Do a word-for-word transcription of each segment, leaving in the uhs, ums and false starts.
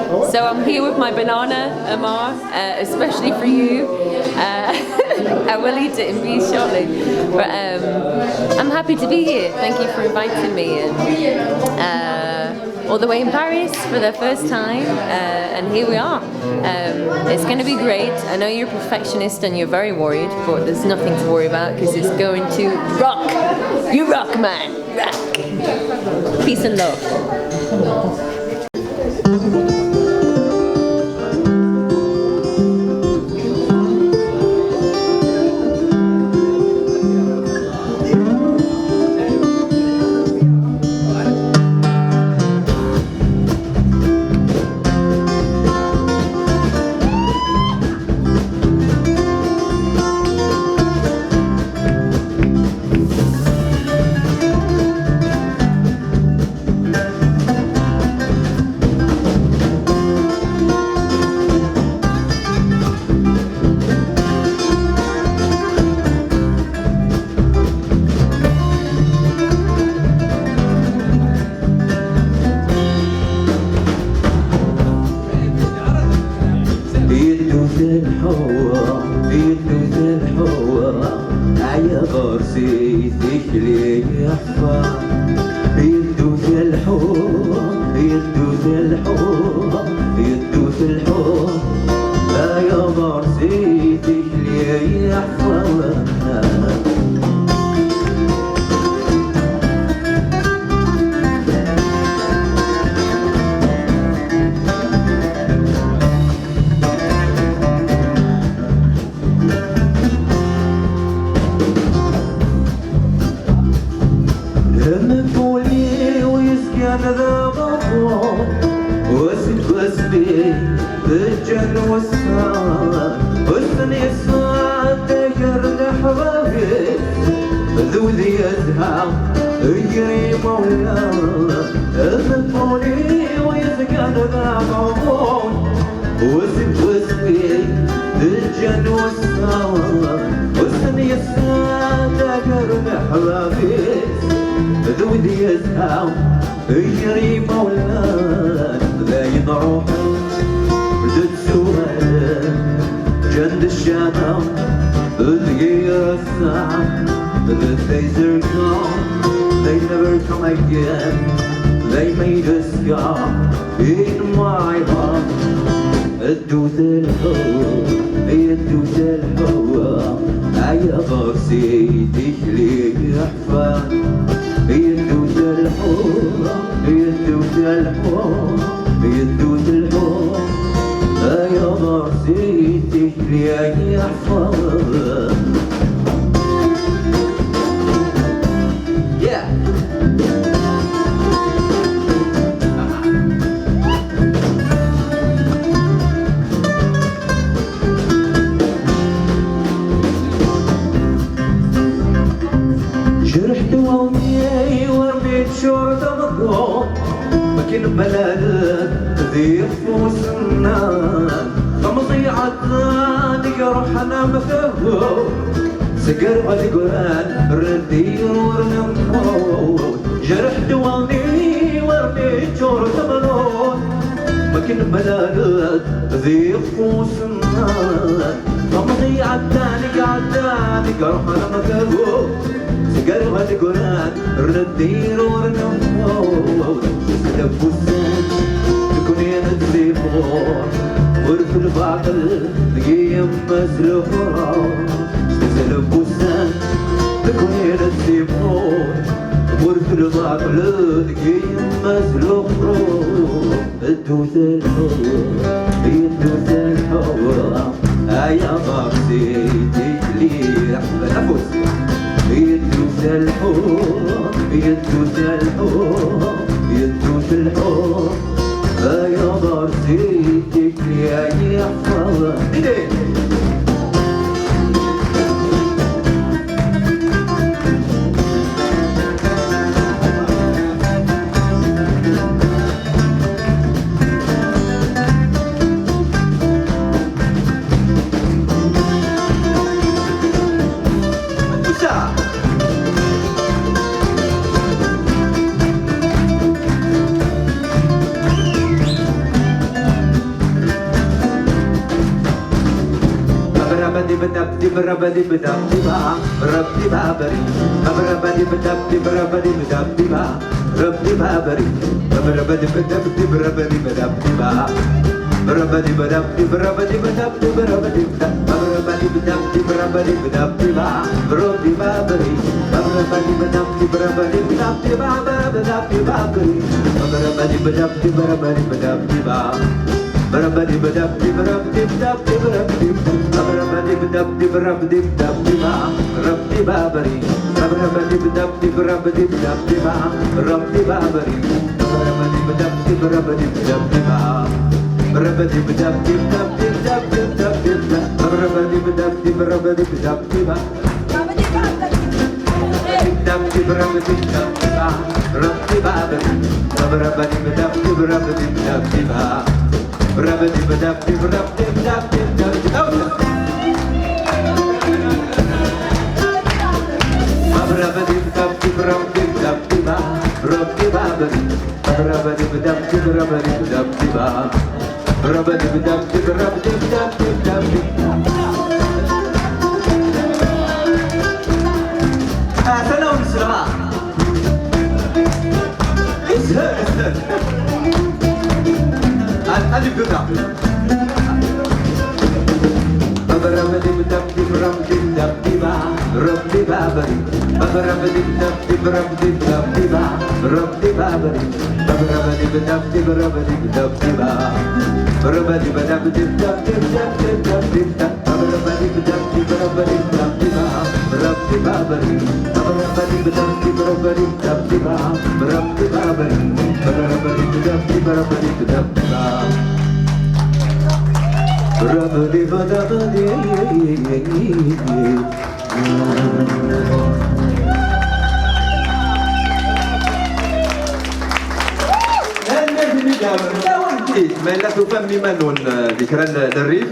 So I'm here with my banana, Amar, uh, especially for you. Uh, I will eat it in peace shortly. But um, I'm happy to be here. Thank you for inviting me. And, uh, all the way in Paris for the first time, uh, and here we are. Um, it's going to be great. I know you're a perfectionist and you're very worried, but there's nothing to worry about because it's going to rock. You rock, man. Rock. Peace and love. Yeddut lḥu, yeddut lḥu, ɛyiɣ ɣer-s i tikli yeḥfa. Yeddut lḥu, yeddut lḥu, yeddut lḥu, ɛyiɣ ɣer-s i tikli yeḥfa. Amkul-iw yezgan d aɣerrun, aseggas-nni ǧǧan wussan, ur ten-yesɛedda gar leḥbab-is, d wid yezha gar imawlan. Amkul-iw yezgan d aɣerrun, Useggas-nni ǧǧan wussan, ur sen-yesɛedda gar leḥbab-is, d wid yezha gar imawlan. Dayen ruḥen, d ttuɣalen, ǧǧan-d ccama, d yir ass-a, the days are gone, they never come again, they made a scar in my heart. Ddut lḥu, ddut lḥu, ay aɣersi tikli yeḥfan. Ddut lḥu, ddut lḥu, ddut lḥu, ay aɣersi tikli yeḥfan. Yeah! Jerḥ-d wallen-iw armi tcur tameṭṭut, akken mlalen d ixfusen-nneɣ. Tamẓi ɛeddan, iruḥen am tagut, sgerɣ deg uran, rren-d iruren n tmurt. Jerḥ-d wallen-iw armi tcur tameṭṭut, akken mlalen d ixfusen-nneɣ. Tamḍi ɛeddan, i ɛeddan, i iruḥen am tagut, sgerɣ deg uran, rren-d iruren n tmurt. Sdeb ussan, nekni nettimɣur, ur f lbaṭel deg yemma-s lexra. Sdeb ussan, nekni nettimɣur, ur f lbaṭel deg yemma-s lexra. Ddut lḥu, ddut lḥu, ay aɣersi tikli yeḥfan. Afus. Ddut lḥu, ddut lḥu, ddut lḥu, ay aɣersi tikli yeḥfan. Ideg. Badabdib rabadib dabdiba, rabdiba bari. Babarabadib dabdib rabadib dabdiba, rabdiba bari. Babarabadib dabdib rabadib dabdiba. Barabadib dabdib rabadib dabdib rabadib da. Babarabadib dabdib rabadib dabdiba, rabdiba bari. Babarabadib dabdib rabadib dabdiba, barabadabdiba bari. Babarabadib dabdib rabadib dabdiba. Barabadib dabdib rabdib dabdib rabdib. Barabadib dabdib rabdib dabdiba, rabdiba bari. Barabadib dabdib rabdib dabdiba, rabdiba bari. Barabadib dabdib rabdib dabdiba. Barabadib dabdib dabdib dabdib dabdib. Barabadib dabdib rabdib dabdiba. Dabdib rabdib dabdiba, rabdiba bari. Barabadib dabdib rabdib dabdiba. Barabadib dabdib rabdib dabdib dabdib. Barabadib dabdib rabdib dabdiba, rabdiba bari. Barabadib dabdib rabdib dabdiba. Barabadib dabdib rabdib dabdib dabdib. Atan-awen ssneɣ. Ishel, ishel. Ad, ad yebdu da. Barabadib dabdib rabdib dabdiba, rabdiba bari. Barabadib dabdib rabdib dabdiba, rabdiba bari. Barabadib dabdib rabdib dabdiba. Barabadib dabdib dabdib dabdib dabdib da. Barabadib dabdib rabadib dabdiba, rabdiba bari. Barabadib dabdib rabadib dabdiba, rabdiba bari. Barabadib dabdib rabadib dabdiba. Rabadib dabdib. Ma yella tufam iman-nwen, eh, di kra n, n rrif,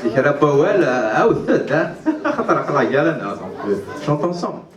di kra n wawal, eh, awtet-d, eh? Axaṭer aql-aɣ gar-aneɣ, donc, euh, chante ensemble.